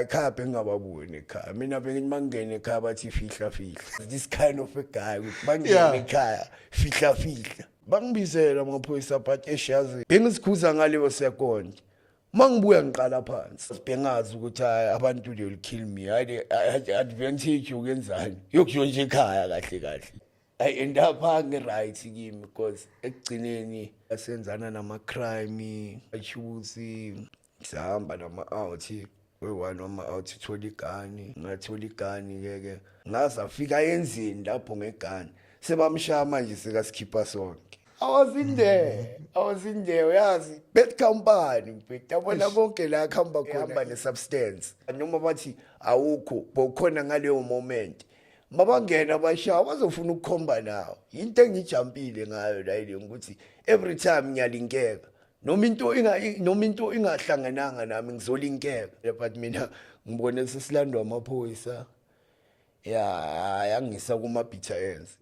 Ekhaya bengingababoni ekhaya mina, bengithi mangingena ekhaya bathi, "Fihla, fihla." This kind of a guy, ukuthi bangena ekhaya, fihla, fihla. Bangibizela amaphoyisa, but eshazi bengisikhuza ngaleyo second. Mangibuya ngiqala phansi, bengazi ukuthi hayi, abantu, they will kill me. Hayi, advantage yokwenzani, yokushontsha ekhaya kahle kahle. I end up angi-right kimi because ekugcineni asenzana nama-crime achuthi sihamba nama-out we-one wama-out, uthola igani. Ngathola igani-ke ke, ngaze afika yenzeni lapho ngegani, sebamshaya manje, sekasikhipha sonke. I was in there, I was in there, uyazi, bad company mfethu, yabona konke la kuhamba khona, hamba ne-substance, noma bathi awukho, bowukhona ngaleyo moment. Mabangena bashaya, bazofuna ukukhomba nawo. Into engijampile ngayo la ile ukuthi every time ngiyalinkeka, noma into ingahlangananga nami, ngizolinkeka. But mina ngibone sesilandwa amaphoyisa, ya, yangisa kuma bitter ends.